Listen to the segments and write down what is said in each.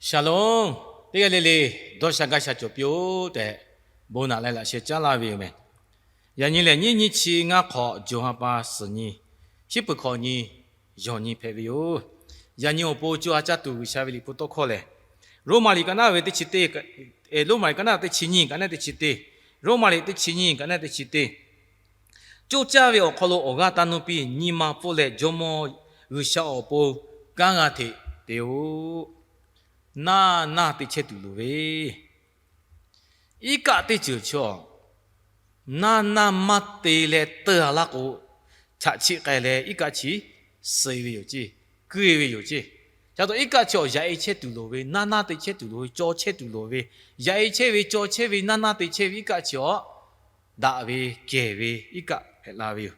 Shalom, teˇ g'aˇ le le dawˇ sha gaˇ sha cawˬ piˇ-oˆ tehꞈ, bon naꞈ leh laꞈ sheh caˉ laˇ ve yoˬ meh. Yaꞈ nyi lehˬ, nyiˇ nyiˇ chi ngaˇ hk'awꞈ, jawˬ ha pa suhˍ nyi, shiˉ peuˬ hkawꞈ nyi, yawˬ nyi hpehꞈ ve yoˬ. Yaꞈ nyi awˬ pon co ha caˇ tuˬ G'uiˬsha ve liꞈ hpu tawˇ hkawˇ lehˬ, Roˉmaꞈ liꞈ ka naˉ ve teˇ chi teˇ, Roˉmaꞈ liꞈ ka naˉ teˇ chi nyiˇ, ka naˉ teˇ chi teˇ, Roˉmaꞈ liꞈ teˇ chi nyiˇ, ka naˉ teˇ chi teˇ. Coˇ caˇ ve awˬ hk'aw lo awˬ g'aˇ taˇ nuˇ piˇ, nyi ma pfuhˇ leh Jawˇmawˇ G'uiˬsha awˬ pon kanˉ g'a hteꞈ te-oˆ. Naˇ naˇ te chehˇ tuˬ loˍ ve, iˉ kaˆ teˇ ceuˬ chaw naˇ naˇ maˇ te leh teu-a laˇ k'o, chaꞈ chiˆ k'ai leh iˉ kaˆ chi suh ve yoˬ ceˇ, kuiˇ ve yoˬ ceˇ. Ca taw iˉ kaˆ chi awˬ yaꞈ-e chehˇ tuˬ loˍ ve, naˇ naˇ te chehˇ tuˬ loˍ ve, caw chehˇ tuˬ loˍ ve, yaꞈ-e chehˇ ve, caw chehˇ ve, naˇ naˇ te chehˇ ve iˉ kaˆ chi awˬ daꞈ ve kehˬ ve iˉ kaˆ hpehꞈ la ve yoˬ.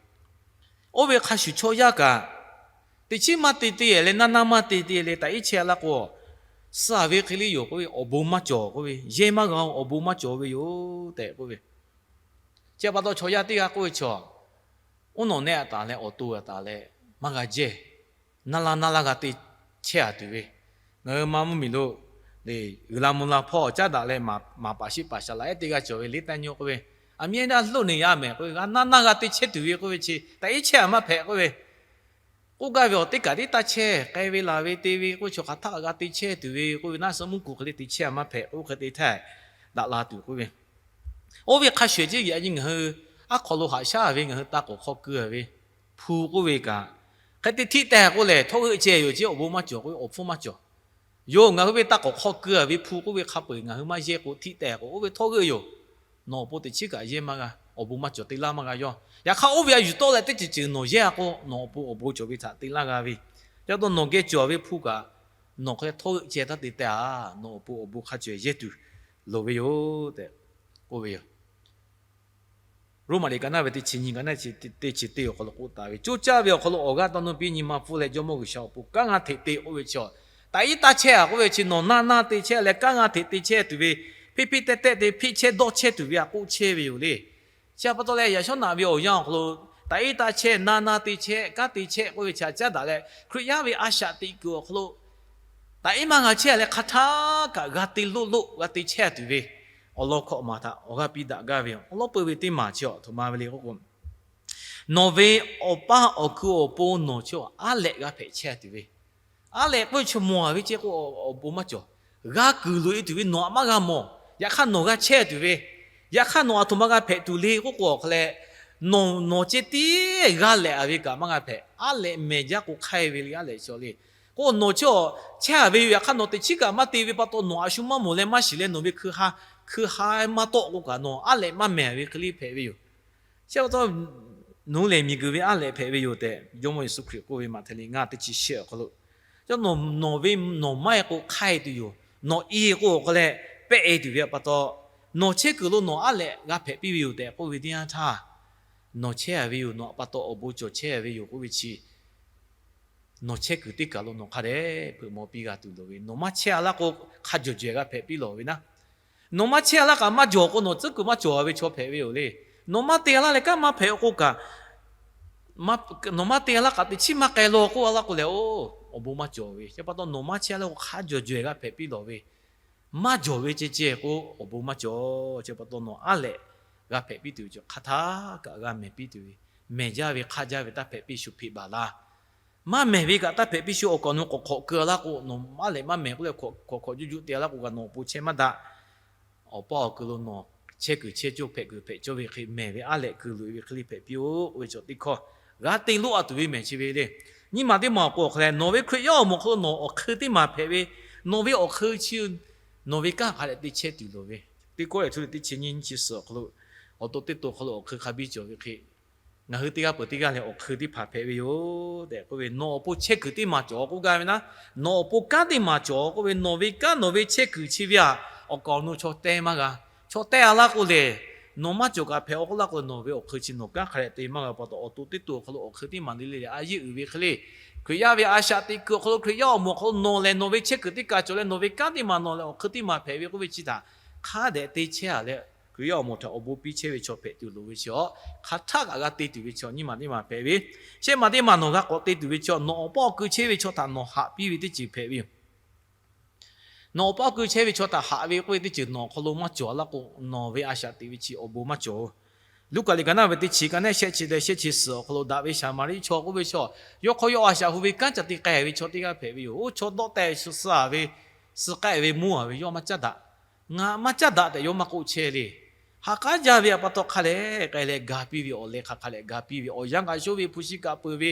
Oˇ ve hk'a shuˍ chaw yaˇ kaꞈ, teꞈ chiˉ maˇ te te leh naˇ naˇ maˇ te te leh taꞈ iˉ chehˇ-a laˇ k'o, suh-a ve hk'e le yoˬ k'oˆ ve, awˬ bon maˇ cawˬ k'oˆ ve, yehˇ maˇ g'a-o, awˬ bon maˇ cawˬ ve yoˬ tehꞈ k'oˆ ve. Chi pa taw chaw yaˇ teˇ g'aˇ k'oˆ ve chaw, uˉ nawˬ nehˆ-a taˍ leh awˬ to-a taˍ leh maˇ g'a jehˇ, naˇ laˇ naˇ laˇ g'a te chehˇ-a tuˬ ve, ngaˬ hui ma mvuhˇmiˬ lo uiˍ la mvuh la hpawˇ caˉ daꞈ leh maˍ paˍ shiˍ paˍ shaˍ laꞈ ehˉ teˇ g'aˇ cawˬ ve liˇ taˇ nyi k'oˆ ve, aˬ miˇ ehˉ daˇ hloˆ neˬ yaˇ mehˍ k'oˆ ve, naˇ naˇ g'a te chehˇ tuˬ ve k'oˆ ve chi taꞈ iˉ chehˇ-a maˇ hpehꞈ k'oˆ ve, k'oˆ gaˇ ve awˬ teˇ kaꞈ tiˉ taˇ chehˇ k'ai ve laˬ ve te ve k'oˆ ve chaw hk'aˬ htaˇ kaꞈ g'a te chehˇ tuˬ ve k'oˆ ve, naˆ suh mvuhˇ kuˬ hk'e le te chehˇ-a maˇ hpehꞈ k'oˆ hk'e te htaˇ daꞈ la tuˬ k'oˆ ve. Oˇ ve hk'a shuˍ ehˉ ceˇ yaꞈ nyi ngaˬ hui aˉ hk'aw lo haꞈ shaˉ ve ngaˬ hui taˇ k'awꞈ hk'aw keu-a ve hpu k'oˆ ve kaꞈ, hk'e te htiˆ teh k'o lehˬ htawˇ g'euˆ ceh yoˬ ceˇ, awˬ bon maˇ cawˬ k'oˆ ve, awˬ hpfuhˇ maˇ cawˬ. Yawˇ ngaˬ hui ve taˇ k'awꞈ hk'aw keu-a ve hpu k'oˆ ve hk'a peu-eˬ ngaˬ hui maˇ yehˇ k'o htiˆ teh k'o, oˇ ve htawˇ g'euˆ yoˬ. Nawˬ awˬ pon teꞈ chiˉ kaꞈ yehˇ maˇ g'a, awˬ bon maˇ cawˬ te laˇ maˇ g'a yawˇ. Yaꞈ hk'aˇ oˇ ve a yuˬ tawˆ leh teˇ ceuˬ ceuˬ nawˬ yehˇ-a k'o, nawˬ awˬ pon awˬ bon cawˬ ve htaꞈ te laˇ g'a ve. Ca taw nawˬ geh cawˬ ve hpu kaꞈ, nawˬ hk'e le htawˇ g'euˆ ceh taˇ te teh-a, nawˬ awˬ pon awˬ bon hk'a cawˬ yehˇ tuˬ loˍ ve yoˬ tehꞈ k'oˆ ve yoˬ. Roˉmaꞈ liꞈ ka naˉ ve teˇ chi nyi, ka naˉ teˇ chi teˇ awˬ hk'aw lo k'oˆ taˍ ve, coˇ caˇ ve awˬ hk'aw lo awˬ g'aˇ taˇ nuˇ piˇ, nyi ma pfuhˇ leh Jawˇmawˇ G'uiˬsha awˬ pon kanˉ g'a hteꞈ te k'oˆ ve chi, taꞈ iˉ taˇ chehˇ-a k'oˆ ve chi, nawˬ naˇ naˇ te chehˇ leh kanˉ g'a hteꞈ te chehˇ tuˬ ve, hpeˇ hpeˇ teh tehˆ te hpeˆ chehˇ dawˇ chehˇ tuˬ ve a k'oˆ chehˇ ve yoˬ le. Chi pa taw leh yaꞈ shawˉ naꞈ ve awˬ yanˇ awˬ hk'aw lo taꞈ iˉ taˇ chehˇ, naˇ naˇ te chehˇ, kanˉ te chehˇ k'oˆ ve chi a caˉ daꞈ leh, Hkriꞈ yaˇ ve a shaꞈ teꞈ kuiˬ awˬ hk'aw lo taꞈ iˉ maˇ g'a chehˇ leh hk'a htaˇ kaꞈ g'a te loˆ loˆ g'a te chehˇ tuˬ ve, awˬ lawn hkawꞈ maˬ htaꞈ awˬ g'aˇ piˇ daꞈ gaˇ ve yoˬ. Awˬ lawn peu ve teˇ maˬ chi a htoꞈ ma ve le k'oˆ k'o, nawˬ ve awˬ paˇ awˬ hkui awˬ pon nawˬ chi aˉ lehꞈ g'a hpehꞈ chehˇ tuˬ ve, aˉ lehꞈ k'oˆ ve chi mawˬ-a ve ceˇ k'o, awˬ bon maˇ cawˬ. G'a kuiˬ loꞈ-e tuˬ ve nawˬ htaꞈ maˇ g'a mawˬ. Yaꞈ hk'aˇ nawˬ g'a chehˇ tuˬ ve, yaꞈ hk'aˇ nawˬ a htoꞈ ma g'a hpehꞈ tuˬ le k'oˆ k'o, awˬ hk'a leh nawˬ nawˬ ceh tiˉ g'a lehꞈ-a ve kaꞈ maˇ g'a hpehꞈ. Aˉ lehꞈ mehˬ jaˇ k'o hk'aiˇ ve le, aˉ lehꞈ chi le k'o, nawˬ chi a chehˇ-a ve yoˬ. Yaꞈ hk'aˇ nawˬ teꞈ chiˉ kaꞈ maˇ te ve pa taw, nawˬ a shu maˇ mawˬ leh maˇ shiˍ leh nawˬ ve hkui ha, hkui ha maˇ tawˆ k'o kaꞈ, nawˬ aˉ lehꞈ maˇ mehˬ ve hk'e le hpehꞈ ve yoˬ. Chi pa taw, nawˬ hui lehˬ miˬguiˬ ve aˉ lehꞈ hpehꞈ ve yoˬ tehꞈ, Jawˇmawˇ Yeˍsuˆ Hkriꞈ k'oˆ ve Maꞈhtehˍ liꞈ ngaˇ teˇ chi shehˆ awˬ hk'aw lo, nawˬ ve nawˬ maˇ-e k'o hk'aiˇ tuˬ yoˬ. Nawˬ i k'o awˬ hk'a leh pehˆ-e tuˬ ve pa taw, nawˬ chehˇ kuiˬ lo nawˬ aˉ lehꞈ g'a hpehꞈ piˇ ve yoˬ tehꞈ k'oˆ ve teˇ yanˇ htaˇ, nawˬ chehˇ-a ve yoˬ, nawˬ pa taw awˬ bon cawˬ chehˇ-a ve yoˬ k'oˆ ve chi, nawˬ chehˇ kuiˬ teˇ kaˬ lo nawˬ hk'a dehꞈ hpeuꞈ maw piˇ g'a tuˬ loˍ ve, nawˬ maˇ chehˇ-a laˇ k'o, hk'a jawˬ jawehˬ g'a hpehꞈ piˇ lawˬ ve naˉ. Nawˬ maˇ chehˇ-a laˇ kaꞈ maˇ jawˬ k'o, nawˬ tcuhˉ kuiˬ maˇ cawˬ-a ve chaw hpehꞈ ve yoˬ le. Nawˬ maˇ te-a laˇ leh kanˉ maˇ hpehꞈ k'o kaꞈ, nawˬ maˇ te-a laˇ kaꞈ teꞈ chiˉ maˇ k'ai law k'oˆ-a laˇ k'o lehˬ, oˇ, awˬ bon maˇ cawˬ ve. Chi pa taw nawˬ maˇ chehˇ-a laˇ k'o, hk'a jawˬ jawehˬ g'a hpehꞈ piˇ lawˬ ve, maˇ jawˬ ve ceh ceh k'o, awˬ bon maˇ cawˬ. Chi pa taw nawˬ aˉ lehꞈ g'a hpehꞈ piˇ tuˬ ve chi hk'a htaˇ kaꞈ g'a mehˬ piˇ tuˬ ve, mehˬ jaˇ ve hk'aˇ jaˇ ve taˇ hpehꞈ piˇ shu hpeꞈ baˬ laˇ. Maˇ mehˬ ve kaꞈ taˇ hpehꞈ piˇ shu awˬ kaˍ awˬ nu k'awꞈ hk'awꞈ keu-a laˇ k'o, nawˬ aˉ lehꞈ maˇ mehˬ k'oˆ leh hk'awꞈ hk'awꞈ juˇ juˇ te-a laˇ k'o kaꞈ nawˬ awˬ pon chehˇ maˇ daꞈ. Awˬ paˇ awˬ kuiˬ lo nawˬ chehˇ kuiˬ chehˇ cawˇ hpehꞈ kuiˬ hpehꞈ cawˇ ve hk'e mehˬ ve aˉ lehꞈ keu loꞈ-e ve hk'e le hpehꞈ piˇ-oˆ k'oˆ ve chaw teˇ hkawˇ g'a te loˆ-a tuˬ ve mehˬ chi ve le. Nyiˇ maˬ teˇ maˬ awˬ k'o awˬ hk'a leh, nawˬ ve Hkriꞈ yaˇ awˬ moˍ awˬ hk'aw lo nawˬ awˬ hk'eun teˇ maˬ hpehꞈ ve, nawˬ ve awˬ hk'eun chi nawˬ ve kanˉ hk'a dehꞈ te chehˇ tuˬ loˍ ve, teˇ kawˆ lehˬ, teˇ chi nyiˇ nyiˇ chi suhˍ awˬ hk'aw lo, awˬ to teˇ to awˬ hk'aw lo awˬ hk'eun hk'a biˇ cawˬ ve hk'e, ngaˬ hui teˇ g'aˇ peuˬ teˇ g'aˇ lehˬ awˬ hk'eun teˇ hpaˍ hpehꞈ ve yoˬ tehꞈ k'oˆ ve, nawˬ awˬ pon chehˇ kuiˬ teˇ maˬ cawˬ k'oˆ gaˇ ve naˉ, nawˬ awˬ pon kanˉ teˇ maˬ cawˬ k'oˆ ve, nawˬ ve kanˉ nawˬ ve chehˇ kuiˬ chi ve aꞈ, awˬ kaˍ awˬ nu chaw teh maˇ g'a. Chaw teh-a laˇ k'o lehˬ, nawˬ maˇ cawˬ kaꞈ hpehꞈ-a k'oˆ laˇ k'o, nawˬ ve awˬ hk'eun chi nawˬ kanˉ hk'a dehꞈ te maˇ g'a pa taw, awˬ to teˇ to awˬ hk'aw lo awˬ hk'eun teˇ maˬ le le leh a yeˇ uiˍ ve hk'e le, Hkriꞈ yaˇ ve a shaꞈ teꞈ kuiˬ awˬ hk'aw lo Hkriꞈ yaˇ awˬ moˍ awˬ hk'aw lo nawˬ lehˬ nawˬ ve chehˇ kuiˬ teˇ kaˬ cawˬ leh nawˬ ve kanˉ teˇ maˬ nawˬ lehˬ awˬ hk'eun teˇ maˬ hpehꞈ ve k'oˆ ve chi htaꞈ hk'a dehꞈ te chehˇ-a leh, Hkriꞈ yaˇ awˬ moˍ htaꞈ awˬ bon piˇ chehˇ ve chaw hpehꞈ tuˬ loˍ ve chi a, hk'a htaˇ kaꞈ g'a te tuˬ ve chaw nyiˇ maˬ teˇ maˬ hpehꞈ ve, shehˆ maˬ teˇ maˬ nawˬ g'a k'awꞈ te tuˬ ve chi nawˬ awˬ paˇ awˬ keu chehˇ ve chaw htaꞈ nawˬ haꞈ piˇ ve teˇ ceuˬ hpehꞈ ve yoˬ. Nawˬ awˬ paˇ awˬ kui chehˇ ve chaw htaꞈ haꞈ ve k'oˆ ve teˇ ceuˬ nawˬ awˬ hk'aw lo maˇ cawˬ laˇ k'o, nawˬ ve a shaꞈ teꞈ ve chi awˬ bon maˇ cawˬ. Luˉkaꞈ liꞈ ka naˇ ve teˇ chi ka neˉ shehˆ chi leh shehˆ chi suhˍ awˬ hk'aw lo daꞈ ve Saˍmaˍriˆ chaw k'oˆ ve chaw, yawˇ hk'aw yawˇ a shaꞈ hu ve kanˉ ca te k'ai ve chaw teˇ g'aˇ hpehꞈ ve yoˬ. Oˇ chaw dawˆ tehˬ shu suh a ve, suh k'ai ve mvuhˇ a ve yawˇ maˇ caˉ daꞈ. Ngaˬ maˇ caˉ daꞈ tehꞈ yawˇ maˇ k'oˆ chehˇ le. Ha k'aˉ jaˇ ve pa taw hk'a lehˬ k'ai leh ga piˇ ve awˬ leh hk'a hk'a lehˬ ga piˇ ve awˬ yanˇ kaꞈ shonˇ ve hpu shi kaꞈ peuˬ ve,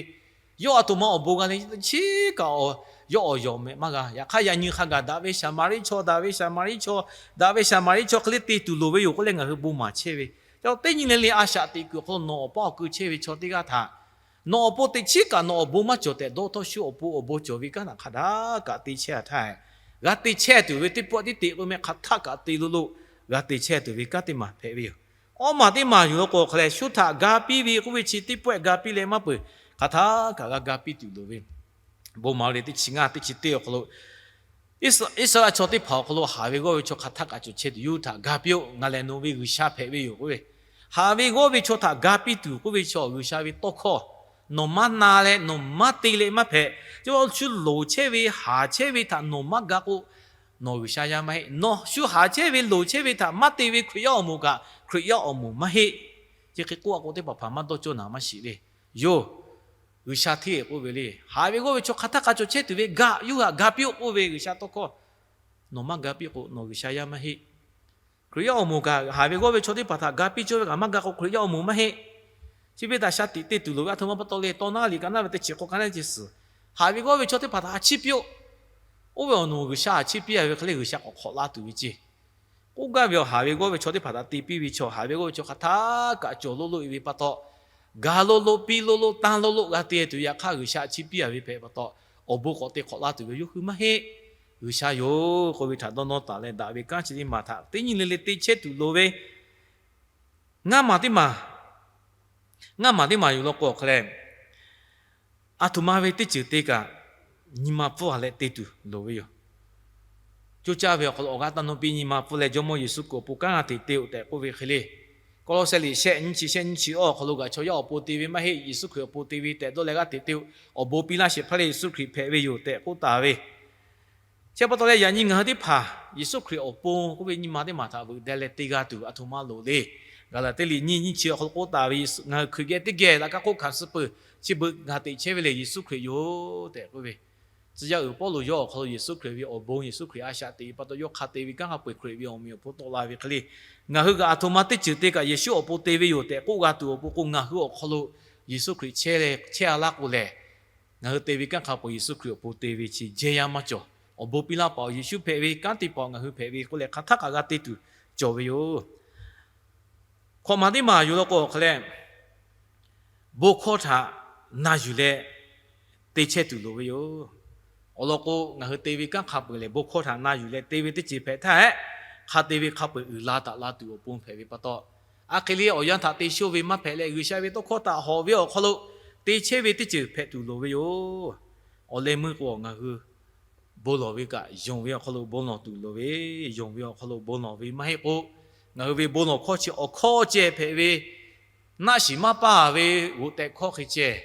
yawˇ a htoꞈ ma awˬ bon g'a le chi kaꞈ, yawˇ awˬ yawˬ mehꞈ maˇ g'a. Yaꞈ hk'aˇ yaꞈ nyi hk'a gaˬ daꞈ ve Saˍmaˍriˆ chaw, daꞈ ve Saˍmaˍriˆ chaw, daꞈ ve Saˍmaˍriˆ chaw hk'e le te tuˬ loˍ ve yoˬ k'oˆ leh ngaˬ hui bon maˍ chehˇ ve, teˇ nyi le le a shaꞈ teꞈ kuiˬ awˬ hk'aw lo nawˬ awˬ paˇ awˬ kui chehˇ ve chaw teˇ g'aˇ htaꞈ nawˬ awˬ pon teꞈ chiˉ kaꞈ nawˬ awˬ bon maˇ cawˬ tehꞈ dawˇ htawˇ shu awˬ pon awˬ bon cawˬ ve kanˉ htaꞈ hk'a htaꞈ kaꞈ te chehˇ a htaˇ, g'a te chehˇ tuˬ ve teˇ pawˆ tiˉ teꞈ k'o meh hk'a htaˆ kaꞈ te lo lo g'a te chehˇ tuˬ ve kanˉ teˇ maˬ hpehꞈ ve yoˬ. Awˉ maˬ teˇ maˬ yuˬ law k'o hk'a lehˬ, shu htaꞈ ga piˇ ve k'oˆ ve chi teˇ pawˆ ga piˇ leh maˇ peuˬ, hk'a htaꞈ kaꞈ g'a ga piˇ tuˬ loˍ ve. Bon maˍ ve teˇ chi ngaˇ teˇ chi teˇ awˬ hk'aw lo Iˉsaˍreˍlaˆ chaw teˇ hpaˍ awˬ hk'aw lo haˍ ve g'awˇ ve chaw hk'a htaˆ kaꞈ cawˬ chehˇ tuˬ, yawˇ hui htaꞈ ga piˇ-oˆ, ngaˬ lehˬ nawˬ ve G'uiˬsha hpehꞈ ve yoˬ k'oˆ ve. Haˍ ve g'awˇ ve chaw htaꞈ ga piˇ tuˬ k'oˆ ve chaw, G'uiˬsha ve tawˇ hkawˇ nawˬ maˇ na leh nawˬ maˇ te leh maˇ hpehꞈ. Chi shu loˍ chehˇ ve haˍ chehˇ ve htaꞈ nawˬ maˇ ga k'o, nawˬ G'uiˬsha yaˇ maˇ heˆ. Nawˬ shu haˍ chehˇ ve loˍ chehˇ ve htaꞈ maˇ te ve Hkriꞈ yaˇ awˬ moˍ kaꞈ Hkriꞈ yaˇ awˬ moˍ maˇ heˆ. Chi hk'e k'oˆ a k'o teˇ hpaˍ hpaˍ maˇ dawˇ cawˇ naˍ maˇ shiˍ le. Yoˬ. G'uiˬsha hteˇ k'oˆ ve le. Haˍ ve g'awˇ ve chaw hk'a htaˆ kaꞈ cawˬ chehˇ tuˬ ve, ga, yawˇ hui htaꞈ ga piˇ-oˆ k'oˆ ve G'uiˬsha tawˇ hkawˇ nawˬ maˇ ga piˇ k'o, nawˬ G'uiˬsha yaˇ maˇ heˆ. Hkriꞈ yaˇ awˬ moˍ kaꞈ haˍ ve g'awˇ ve chaw teˇ hpaˍ htaꞈ ga piˇ cawˇ ve kaꞈ maˇ ga k'o, Hkriꞈ yaˇ awˬ moˍ maˇ heˆ. Chi ve htaꞈ shaˍ tiꞈ te tuˬ loˍ ve a htoꞈ ma pa taw le. Tawˇ naˉ liꞈ ka naˉ ve teˇ chi hk'awꞈ ka naˉ chi suhˍ, haˍ ve g'awˇ ve chaw teˇ hpaˍ htaꞈ a chiˇ piˇ-oˆ. Oˇ ve awˬ nawˬ G'uiˬsha a chiˇ piˇ a ve hk'e le G'uiˬsha k'awꞈ hk'awꞈ laˇ tuˬ ve ceˇ. K'oˆ gaˇ ve awˬ haˍ ve g'awˇ ve chaw teˇ hpaˍ htaꞈ te piˇ ve chaw, haˍ ve g'awˇ ve chaw hk'a htaˆ kaꞈ cawˬ lo lo e ve pa taw, ga lo lo piˇ lo lo tanˇ lo lo g'a te tuˬ, yaꞈ hk'aˇ G'uiˬsha a chiˇ piˇ a ve hpehꞈ pa taw, awˬ bon k'awꞈ te hk'awꞈ laˇ tuˬ ve yawˇ hui maˇ heˆ. G'uiˬsha yoˬ k'oˆ ve htaꞈ dawˇ nawˇ taˍ leh, daꞈ ve kanˉ chi teˇ maˬ htaꞈ teˇ nyi le le te chehˇ tuˬ loˍ ve. Ngaˇ maˬ teˇ maˬ, ngaˇ maˬ teˇ maˬ yuˬ law k'o hk'a lehˬ, a htoꞈ ma ve teˇ ceuˬ te kaꞈ nyi ma pfuhˇ a leh te tuˬ loˍ ve yoˬ. Coˇ caˇ ve awˬ hk'aw lo awˬ g'aˇ taˇ nawˇ piˇ, nyi ma pfuhˇ leh Jawˇmawˇ Yeˍsuˆ Hkriꞈ awˬ pon kanˉ g'a hteꞈ te-oˬ tehꞈ k'oˆ ve hk'e le. Kawˇlawˇsehˇ liꞈ shehˆ nyiˇ chi shehˆ nyiˇ chi awˬ hk'aw lo kaꞈ, chaw yaˇ awˬ pon te ve maˇ heˆ, Yeˍsuˆ Hkriꞈ awˬ pon te ve tehꞈ dawˇ leh g'aˇ hteꞈ te-oˬ, awˬ bon piˇ laˇ sheˍ hpaˇ leh Yeˍsuˆ Hkriꞈ hpehꞈ ve yoˬ tehꞈ k'oˆ taˍ ve. Chi pa taw leh yaꞈ nyi ngaˬ hui teˇ hpaˍ Yeˍsuˆ Hkriꞈ awˬ pon k'oˆ ve nyi ma teˇ maˬ htaꞈ veuꞈ deh leh te g'a tuˬ a htoꞈ ma loˍ le. Gaˍlaˍtiˆ liꞈ nyiˇ nyiˇ chi awˬ hk'aw lo k'oˆ taˍ ve, ngaˬ hui Hkriꞈ geh teˇ geh laꞈ ka hk'oˆ hkanˍ suh peuˬ, chi beuꞈ g'a teꞈ chehˇ ve lehˬ Yeˍsuˆ Hkriꞈ yoˬ tehꞈ k'oˆ ve. Tcuh yaˇ uiˍ Pawˇluꞈ yawˇ awˬ hk'aw lo Yeˍsuˆ Hkriꞈ ve awˬ bon, Yeˍsuˆ Hkriꞈ a shaꞈ teꞈ pa taw yawˇ hk'a te ve kanˉ hk'a peu-eˬ Hkriꞈ ve awˬ meꞈ awˬ hponˇ tawˆ la ve hk'e le, ngaˬ hui kaꞈ a htoꞈ ma teˇ ceuˬ te kaꞈ Yeˍsuˆ awˬ pon te ve yoˬ tehꞈ k'oˆ g'a tuˬ awˬ pon k'o, ngaˬ hui awˬ hk'aw lo Yeˍsuˆ Hkriꞈ chehˇ leh chehˇ a laˇ k'o lehˬ, ngaˬ hui te ve kanˉ hk'a peu-eˬ Yeˍsuˆ Hkriꞈ awˬ pon te ve chi jehˇ yaˇ maˇ cawˬ. Awˬ bon piˇ laˇ paˍ-oˬ, Yeˍsuˆ hpehꞈ ve kanˉ te paˍ-oˬ, ngaˬ hui hpehꞈ ve k'oˆ leh hk'a htaˆ kaꞈ g'a te tuˬ cawˬ ve yoˬ. Hkawꞈ maˬ teˇ maˬ yuˬ law k'o awˬ hk'a leh, bon hkawˇ htaꞈ na yuˬ leh te chehˇ tuˬ loˍ ve yoˬ. Awˬ lawn k'o, ngaˬ hui te ve kanˉ hk'a peu-eˬ lehˬ bon hkawˇ htaꞈ na yuˬ leh te ve teˇ ceuˬ hpehꞈ htaˇ hehꞈ, hk'a te ve hk'a peu-eˬ uiˍ la taˍ la tuˬ awˬ pon hpehꞈ ve pa taw, a hk'e le awˬ yanˇ htaꞈ te shonˇ ve maˇ hpehꞈ leh, G'uiˬsha ve tawˇ hkawˇ htaꞈ hawꞈ ve awˬ hk'aw lo te chehˇ ve teˇ ceuˬ hpehꞈ tuˬ loˍ ve yoˬ. Awˬ leh meuˇ k'o, ngaˬ hui bon lawˬ ve kaꞈ yonˍ ve awˬ hk'aw lo bon lawˬ tuˬ loˍ ve, yonˍ ve awˬ hk'aw lo bon lawˬ ve maˇ heˆ k'o, ngaˬ hui ve bon lawˬ hkawˇ chi awˬ hkawˇ ceh hpehꞈ ve, naˆ shiˍ maˇ paˇ ve g'oꞈ tehꞈ hkawˇ hk'e ceh,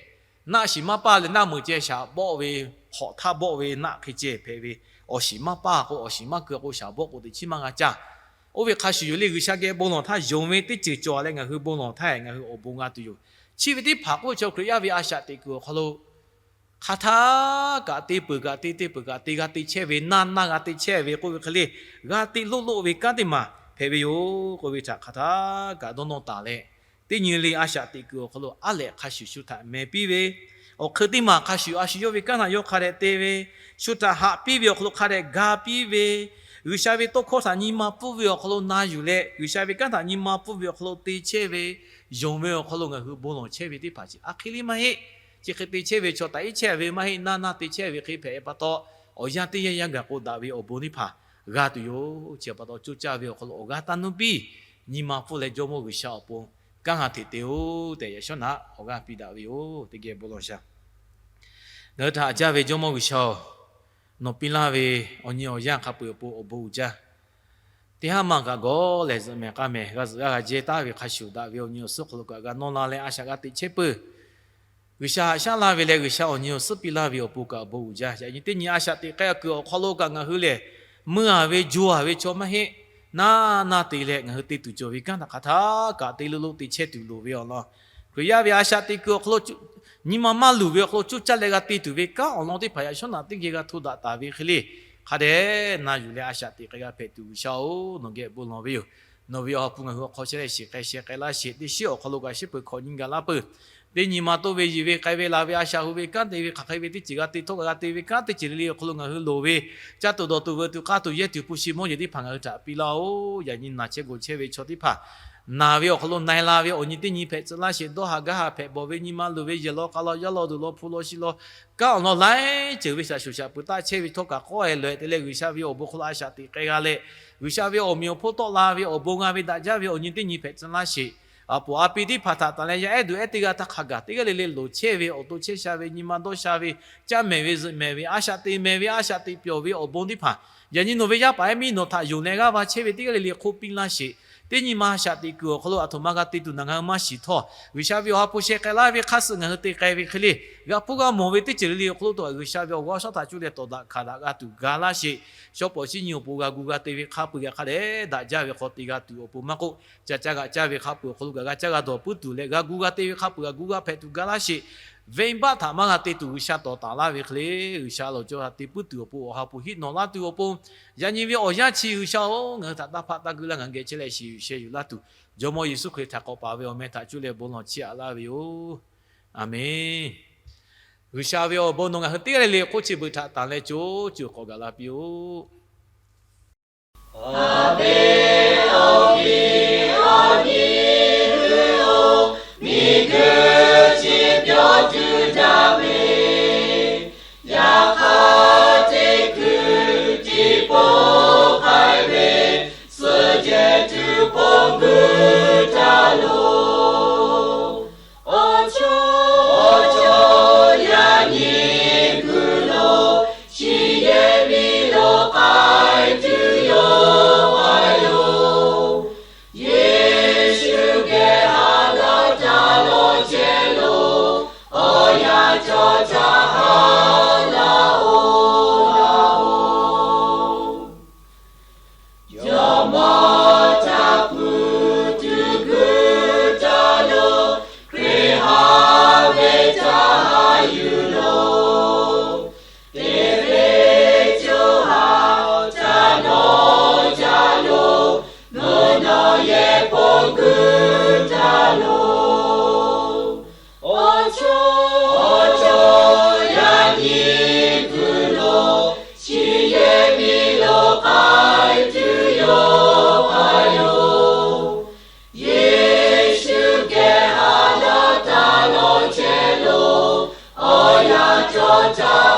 naˆ shiˍ maˇ paˇ leh naˆ meuˍ ceh shaˍ bawˆ ve, hk'awꞈ htaˇ bawˆ ve naˆ hk'e ceh hpehꞈ ve, awˬ shiˍ maˇ paˇ k'o, awˬ shiˍ maˇ keu k'o shaˍ bawˆ k'o teꞈ chiˉ maˇ g'a caˇ. Oˇ ve hk'a shuˍ yoˬ le, G'uiˬsha geh bon lawˬ htaˇ yonˍ ve teˇ ceuˬ cawˬ leh ngaˬ hui bon lawˬ htaˇ ngaˬ hui awˬ bon g'a tuˬ yoˬ. Chi ve teˇ hpaˍ k'oˆ ve chaw Hkriꞈ yaˇ ve a shaꞈ teꞈ kuiˬ awˬ hk'aw lo hk'a htaˇ kaꞈ te peuˬ kaꞈ te, te peuˬ kaꞈ te, g'a te chehˇ ve, naˇ naˇ g'a te chehˇ ve k'oˆ ve hk'e le, g'a te loˆ loˆ ve kanˉ teˇ maˬ hpehꞈ ve yoˬ k'oˆ ve htaꞈ hk'a htaˇ kaꞈ dawˇ nawˇ taˍ leh, teˇ nyi le a shaꞈ teꞈ kuiˬ awˬ hk'aw lo aˉ lehꞈ hk'a shuˍ shu htaꞈ meh piˇ ve, awˬ hk'eun teˇ maˬ hk'a shuˍ a shu yawˇ ve kanˉ htaꞈ yawˇ hk'a dehꞈ te ve, shu htaꞈ haꞈ piˇ ve awˬ hk'aw lo hk'a dehꞈ ga piˇ ve, G'uiˬsha ve tawˇ hkawˇ htaꞈ nyi ma pfuhˇ ve awˬ hk'aw lo na yuˬ leh, G'uiˬsha ve kanˉ htaꞈ nyi ma pfuhˇ ve awˬ hk'aw lo te chehˇ ve, yonˍ ve awˬ hk'aw lo ngaˬ hui bon lawˬ chehˇ ve teˇ hpaˍ chi a hk'e le maˇ heˆ. Chi hk'e te chehˇ ve chaw taꞈ iˉ chehˇ ve maˇ heˆ, naˇ naˇ te chehˇ ve hk'e hpehꞈ pa taw, awˬ yanˇ teˇ yanˇ yanˇ gaˬ k'o daꞈ ve awˬ bon teˇ hpaˍ g'a tuˬ yoˬ. Chi pa taw coˇ caˇ ve awˬ hk'aw lo awˬ g'aˇ taˇ nuˇ piˇ, nyi ma pfuhˇ leh Jawˇmawˇ G'uiˬsha awˬ pon kanˉ g'a hteꞈ te-oˬ tehꞈ yaꞈ shawˉ naꞈ awˬ g'aˇ piˇ daꞈ ve yoˬ. Teˇ geh bon lawˬ shaˍ. Ngaˬ hui htaꞈ haꞈ jaˇ ve Jawˇmawˇ G'uiˬsha-oˬ, nawˬ piˇ laˇ ve awˬ nyi awˬ yanˇ hk'a peu-eˬ awˬ pon awˬ bon uiˍ jaˇ. Teˇ haˉ maˇ kaꞈ gawˬ lehˬ zuhꞈ mehˍ k'aˇ mehˍ g'a zuhꞈ g'aˇ g'a jehˇ taˍ ve hk'a shuˍ daꞈ ve awˬ nyi awˬ suhˉ hk'aw lo kaꞈ g'a nawˇ la leh a shaꞈ g'a teꞈ chehˇ peuˬ. G'uiˬsha haꞈ shaˉ laˇ ve leh G'uiˬsha awˬ nyi awˬ suhˉ piˇ laˇ ve awˬ pon kaꞈ awˬ bon uiˍ jaˇ. Yaꞈ nyi teˇ nyi a shaꞈ teꞈ k'ai kuiˬ awˬ hk'aw lo kaꞈ ngaˬ hui lehˬ, mui-a ve, jo-a ve chaw maˇ heˆ. Naˇ naˇ te leh ngaˬ hui te tuˬ cawˬ ve kanˉ htaꞈ hk'aˬ htaˇ kaꞈ te lo lo te chehˇ tuˬ loˍ ve awˬ lawn, Hkriꞈ yaˇ ve a shaꞈ teꞈ kuiˬ awˬ hk'aw lo nyi ma maˇ luˬ ve awˬ hk'aw lo coˇ caˇ leh g'a te tuˬ ve kanˉ awˬ lawn teˇ hpaˍ yaꞈ shawˉ naꞈ teˇ geh g'a hto daꞈ taˍ ve hk'e le, hk'a dehꞈ na yuˬ leh a shaꞈ teꞈ k'ai g'a hpehꞈ tuˬ G'uiˬsha-oˬ, nawˬ geh bon lawˬ ve yoˬ. Nawˬ ve awˬ ha hpu ngaˬ hui awˬ hk'aw chehˇ leh shiˍ k'ai sheh k'ai laˇ sheˍ. Teˇ shiˉ awˬ hk'aw lo kaꞈ shiˉ peuˬ hkawꞈ nyi gaˬ laˇ peuˬ. Teˇ nyi ma toˇ ve yiˬ ve k'ai ve laˬ ve a shaꞈ hu ve kanˉ te ve hk'aˬ hk'e ve teˇ ceuˬ g'a te htawˇ kaꞈ g'a te ve kanˉ teˇ ceuˬ le le awˬ hk'aw lo ngaˬ hui loˍ ve, caˇ tuˬ dawˬ tuˬ veuꞈ tuˬ k'aˇ tuˬ yehˇ tuˬ hpu shi mawˇ jeˬ teˇ hpaˍ ngaˬ hui htaꞈ piˇ laˇ-oˬ. Yaꞈ nyi naˬ chehˇ g'awˬ chehˇ ve chaw teˇ hpaˍ, naˬ ve awˬ hk'aw lo na-e la ve awˬ nyi teˇ nyi hpehꞈ tcuh laˇ sheˍ. Dawˇ haˍ gaˇ haˍ hpehꞈ bawˬ ve, nyi ma luˬ ve, yehˬ law k'a law yaˇ law duˬ law hpu law shi law, kanˉ awˬ lawn laiˉ ceuˬ ve shaˍ shuˍ shaˍ peuˬ taˆ chehˇ ve htawˇ kaꞈ k'awˇ-e lawˬ-e te leh G'uiˬsha ve awˬ bon hk'aw lo a shaꞈ teꞈ k'ai g'a leh, G'uiˬsha ve awˬ meꞈ awˬ hponˇ tawˆ la ve awˬ bon g'a ve daꞈ jaˇ ve awˬ nyi teˇ nyi hpehꞈ tcuh laˇ sheˍ. A poˍ a pi teˇ hpaˍ htaꞈ tanˬ leh yaˇ ehˉ duˬ ehˉ teˇ g'aˇ htaˇ hk'a gaˬ teˇ g'aˇ le le loˍ chehˇ ve, awˬ to chehˇ sha ve, nyi ma dawˇ sha ve, caˇ mehˍ ve zuhꞈ mehˍ ve, a shaꞈ te mehˍ ve, a shaꞈ teꞈ pyawˬ ve awˬ bon teˇ hpaˍ, yaꞈ nyi nawˬ ve yaˇ paˍ yaˇ miˇ nawˬ htaꞈ yonˍ leh g'aˇ va chehˇ ve teˇ g'aˇ le le hk'oˆ piˇ laˇ sheˍ. Teˇ nyi ma a shaꞈ teꞈ kuiˬ awˬ hk'aw lo aˬ htoꞈ ma g'a te tuˬ naˬ ngaˬ hui maˇ shiˍ htawˇ, G'uiˬsha ve awˬ ha hpu sheh k'ai laˇ ve hk'aˇ suh ngaˬ hui te k'ai ve hk'e le, g'a hpuˇ g'a mawˬ ve teˇ ceuˬ le le awˬ hk'aw lo taw G'uiˬsha ve awˬ g'aˇ awˬ shaˉ htaꞈ cuˇ leh tawˍ daꞈ hkanˍ daꞈ g'a tuˬ ga laˇ sheˍ. Shawˉ pawˍ shiˉ nyi awˬ pon g'a gu g'a te ve hk'a peuˬ g'a hk'a dehꞈ daꞈ jaˇ ve hk'aw te g'a tuˬ awˬ pon maˇ k'oˆ, ca caˇ g'aꞈ caˇ ve hk'a peuˬ awˬ hk'aw lo kaꞈ g'a caˇ g'a dawˬ puiˉ tuˬ leh g'a gu g'a te ve hk'a peuˬ g'a gu g'a hpehꞈ tuˬ ga laˇ sheˍ. Venˇbaˆ htaꞈ maˇ g'a te tuˬ G'uiˬsha tawˍ taˍ laˇ ve hk'e le, G'uiˬsha lawˬ cawˇ ha te puiˉ tuˬ awˬ pon awˬ ha hpu hiˆ nawꞈ laˇ tuˬ awˬ pon, yaꞈ nyi ve awˬ yanˇ chi G'uiˬsha-oˬ, ngaˬ hui htaꞈ taˇ hpaˆ taˇ guiˇ laˇ ngaˬ hui geh chehˇ leh shiˍ yuˬ sheh yuˬ laˇ tuˬ, Jawˇmawˇ Yeˍsuˆ Hkriꞈ htaꞈ k'awꞈ paˍ ve awˬ meh htaꞈ cuˇ leh bon lawˬ chiˇ aꞈ laˇ ve yoˬ. Aˬmenˍ. G'uiˬsha ve awˬ bon nawˬ ngaˬ hui teˇ g'aˇ le le k'oˆ chi beuꞈ htaꞈ tanˬ leh co co k'awꞈ gaˬ la piˇ-oˆ. Aˬ ve awˬ viˉ awˬ nyi hui-oˬ, miˬguiˬ chi pyawˇ tuˬ jaˇ ve, yaꞈ hk'aˇ teˇ hkui tiˉ poˆ k'ai ve, suhˆ jehˬ tuˬ poˆ guiˇ taˍ loˬ. Awˬ chaw, awˬ chaw yaꞈ nyi kuiˬ lo, chi yehˇ miˬ lo k'ai tuˬ yawˇ k'ai yoˬ. Yeˍsuˆ geh ha laˇ taˍ lawˬ chehˇ loˬ, awˬ yanˇ cawˬ caˇ ha laˇ-oˬ, laˇ-oˬ. Jawˇmawˇ htaꞈ hpu tuˬ guiˇ taˍ loˬ, Hkriꞈ ha ve caˇ ha yuˬ loˬ. Teˇ ve co ha caˇ nawˬ caˇ loˬ, nawˬ nawˬ yehˬ poˆ guiˇ taˍ loˬ. Awˬ chaw, awˬ chaw yaꞈ nyi kuiˬ lo, chi yehˇ miˬ lo k'ai tuˬ yawˇ k'ai yoˬ. Yeˍsuˆ geh ha laˇ taˍ lawˬ chehˇ loˬ, awˬ yanˇ cawˬ caˇ